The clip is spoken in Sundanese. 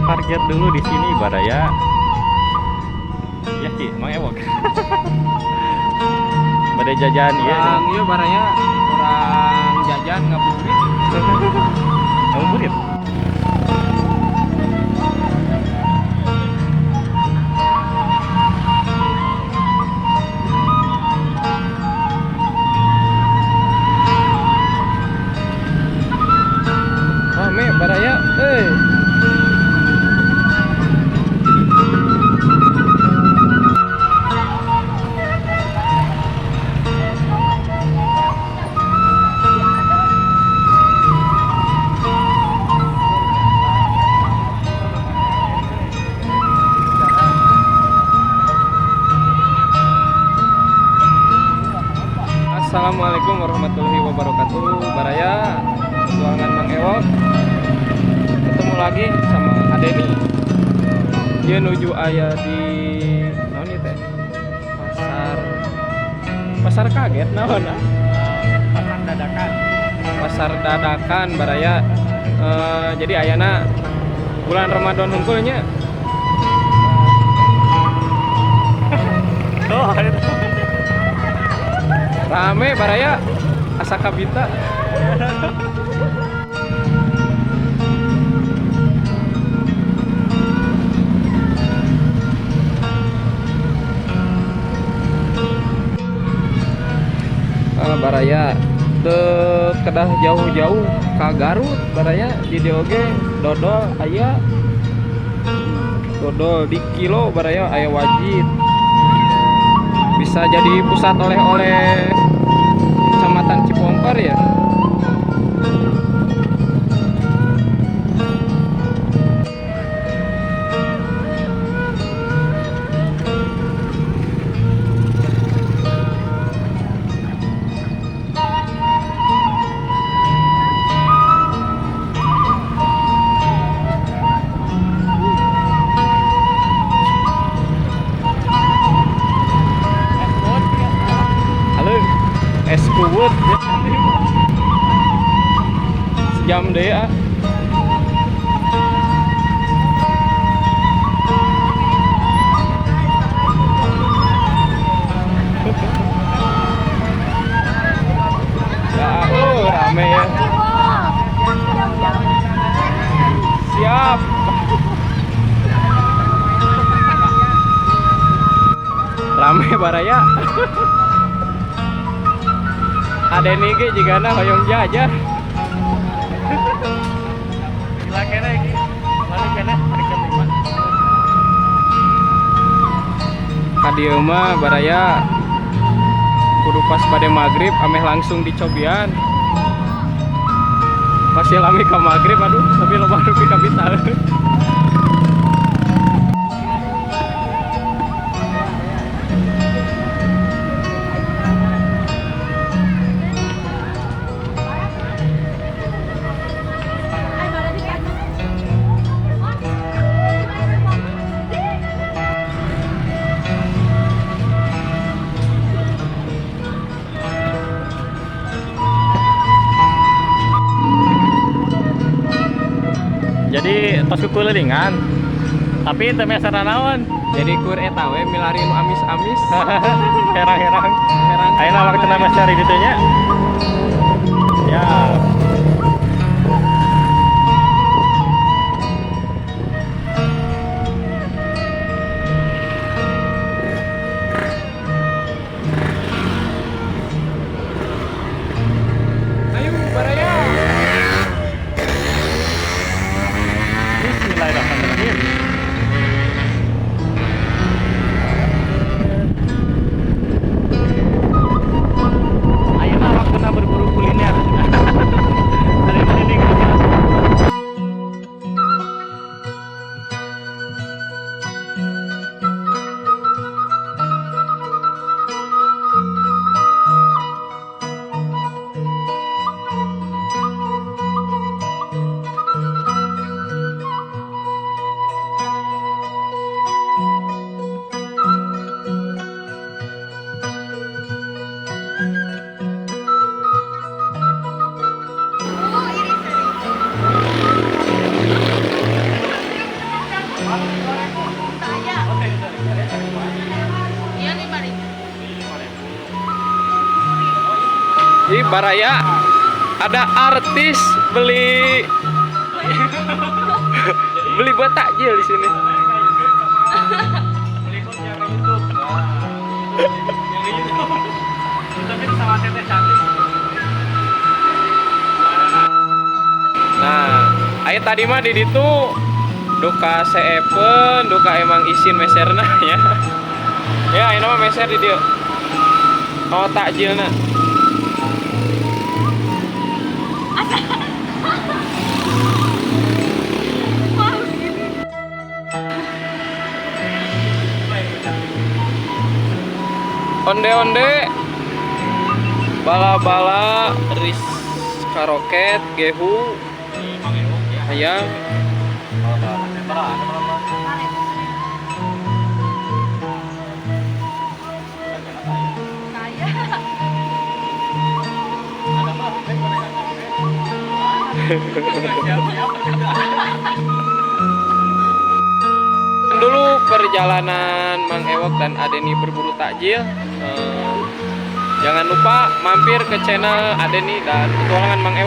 Parkir dulu di sini baraya. Ya Ki, Mang Ewok. Bade jajan ieu. Urang ieu baraya, urang jajan ngabuburit. Ngabuburit. Rame baraya, euy. Assalamualaikum warahmatullahi wabarakatuh. Baraya, petualangan Mang Ewok. Ketemu lagi sama Adeni. Dia nuju aya di naon ieu teh? Pasar Pasar kaget naon ah? Pasar dadakan. Pasar dadakan baraya. Jadi ayana bulan Ramadan hungkulnya. Oh, itu. Rame baraya asa kabita. Baraya teu kedah jauh-jauh ka Garut baraya di dieu oge dodol aya, dodol di kilo baraya aya wajit, bisa jadi pusat oleh-oleh Kecamatan Cipongkor ya. Halo, es kuwut sejam deh ya. Ya, oh rame ya. Siap. Rame baraya. Adeni ge jigana hoyong jajan. Gila kene iki. Mana kene hari kelima. Ka dieu mah baraya kudu pas bade maghrib ameh langsung dicobian. Masih lami ka maghrib aduh, tapi loba nu kabita. Jadi tos kukurilingan. Tapi teu meser naon. Jadi kur eta we milari nu amis-amis. Herang-herang. Herang. Ayeuna waktuna meser di ditu nya. Ya. Ayo baraya. Bismillahirrahmanirrahim. Ayeuna waktuna berburu kuliner. Jadi baraya ada artis beli beli buat takjil di sini. Meliput yang ke YouTube. Yang di YouTube. Tapi sama teteh cantik. Nah, aya tadi mah di ditu duka seepen, duka emang isin meserna ya. Ya, ayeuna mah meser di dieu. Oh, takjilna. Onde-onde, bala-bala, ris karoket, gehu, ayam. Kaya. Dulu perjalanan Mang Ewok dan Adeni berburu takjil. Jangan lupa mampir ke channel Adeni dan Petualangan Mang Ewok.